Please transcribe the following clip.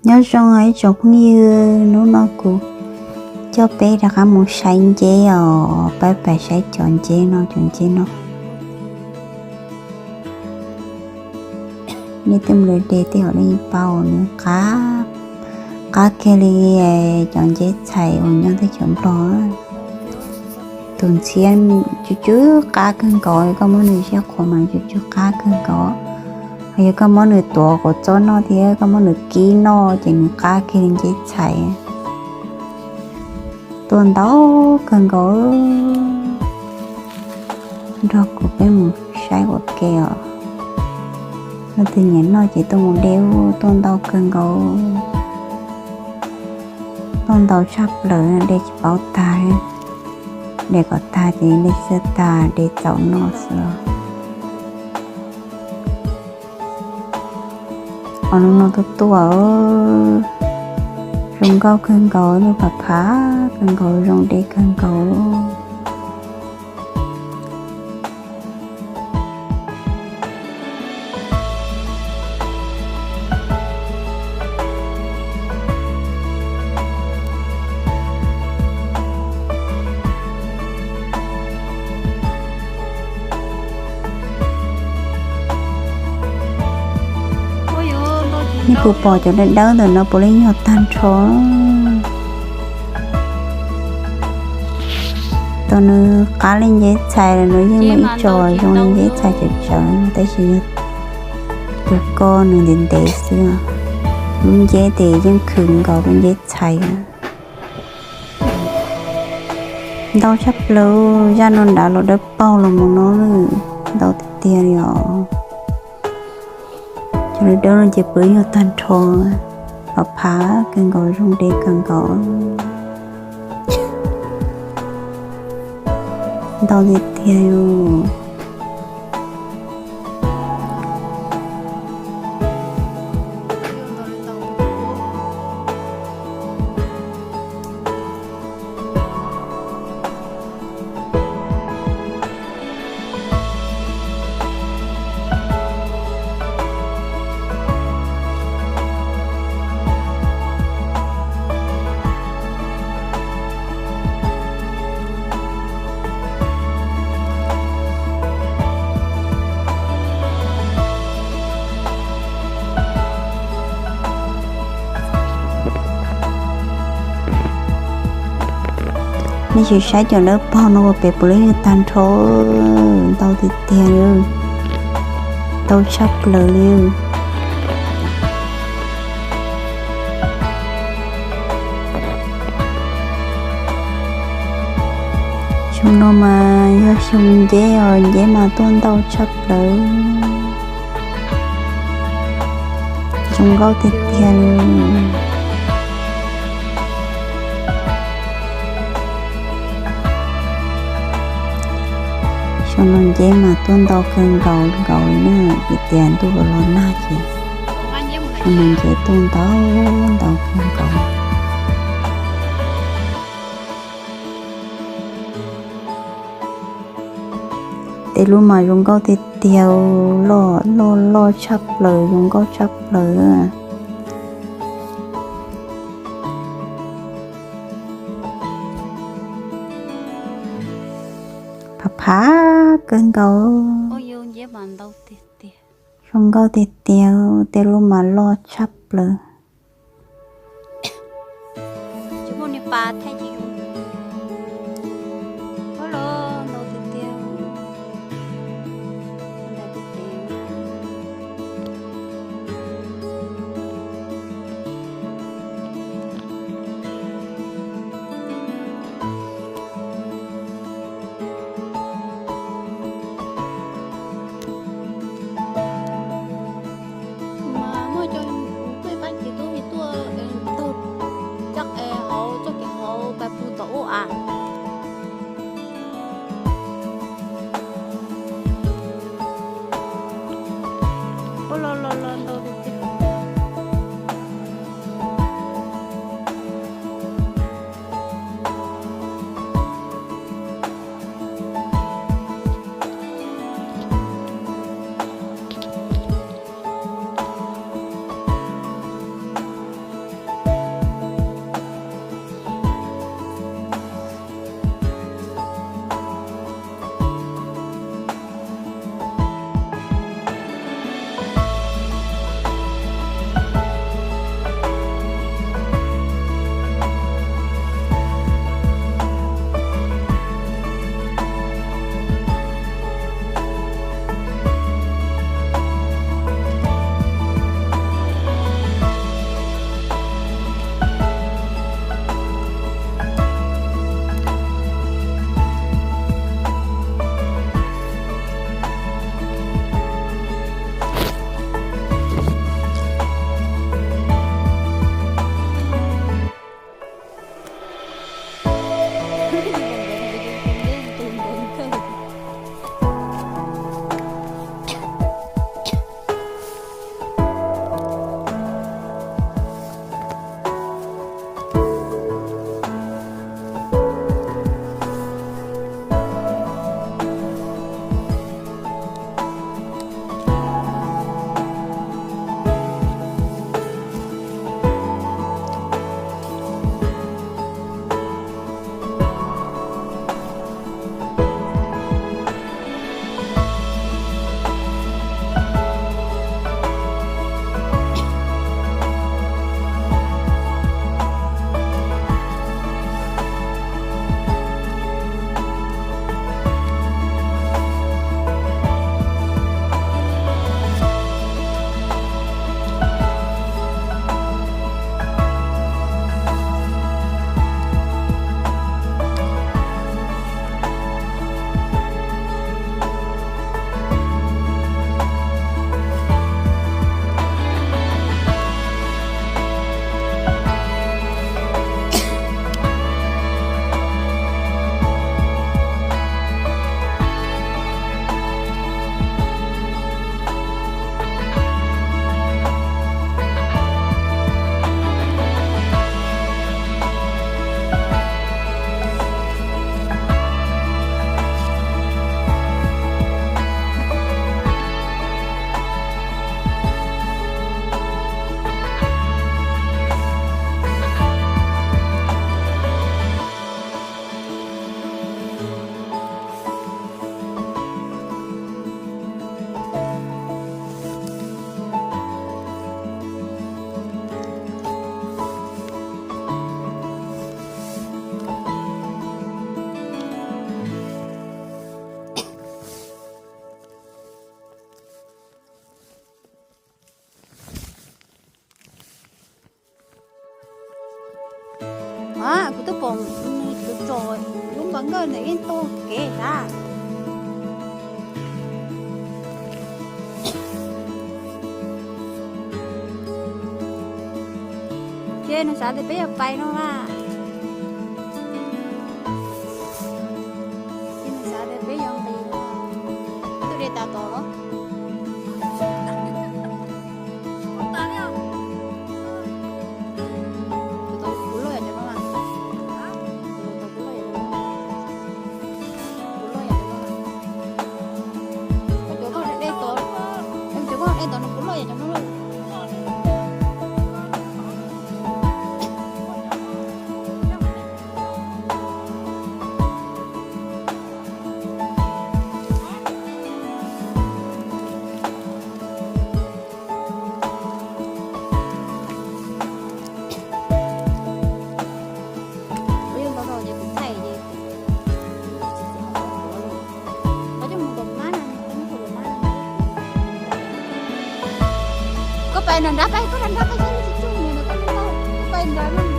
Nyob zoo ib tsoom phooj ywg, hnub no kuv coj peb rov qab mus saib nceb os, peb pais saib cov nceb no, cov nceb no. Nej tej mus de tej hom nej paub nws qab, qab kiag li cov nceb txhais uas nyob teb chaws Nplog. Tus ntxhiab tsw tsw qab kawg nkaus, koj muab nws siab qhuav mas tsw tsw qab kawg nkaus. Yog koj muab nws tuav quav txob noj thiab koj muab nws kib noj ces nws qab kiag li nceb txhais. Tuaj ntau kawg nkaus. Nrog kuv peb mus saib ua ke os. Leej twg nyiam noj ces tuaj mus de, tuaj ntau kawg nkaus. Tuaj ntau tshaj plaws, de tsis paub tag. De kom tag ces de tsis tag, de txaus noj xwb. Ob hnub no tuaj tuaj, zoo nkauj kawg nkaus, lub phav phav kawg nkaus, zoo de kawg nkaus. Nej puas pom cov dawb dawb ntawm no puav leej yog tag nrho. Tau nws qab li nceb txhais los nws yeej muaj ib co zoo li nceb txhais tsawv tsawv, tab sis yog tus ko nws ntev ntev xwb. Lub nceb ces yeej khwv nkaus lub nceb txhais. Ntau tshaj plaws, zaj no nrad los dawb paug los mus no, ntau tiag tiag li os. Cov dawb dawb no ces puav leej yog tag nrho, phav phav kawg nkaus, zoo de kawg nkaus. Ntau tiag tiag. Nej sim saib cov dawb paug no ua pem puav leej yog tag nrho, ntau tiag tiag li, ntau tshaj plaws li. Xyoo no mas yog xyoo nceb os, nceb mas tuaj ntau tshaj plaws, zoo nkauj tiag tiag li. Xyoo no nceb mas tuaj ntau kawg nkaus nkaus li na, vim tias ntuj los los nag ces xyoo no nceb tuaj ntau ntau kawg nkaus. Tej lub mas zoo nkauj tiag tiag, loj loj loj tshaj plaws, zoo nkauj tshaj plaws. Phav phav kawg nkaus, zoo nkauj tiag tiag, tej lub mas loj tshaj plaws. Mas muaj cov tuaj pab ces tuaj tuaj taug coj es hauv txoj kev hauv pab Twb pom nws tso lub npas nkawj ntawm ib tug kev sav. Ces nws xav tias peb yuav pais no mas. Ces nws xav tias peb yuav nqis no. Twb de tas tod los. Kuv loj yam cov no mas. Kuv loj yam cov no. Kuv loj yam cov no. Cov koj de tod, cov koj de tod no kuv loj yam cov no lawm. Kuv yeej tau rau ces kuv thaij ces. Koj coj mus tom mab no, koj mus tom mab no. Koj pais nram nrad pais, koj nram nrad pais, koj tsis tsuj mus ntawm koj ntau, koj pais nrad no.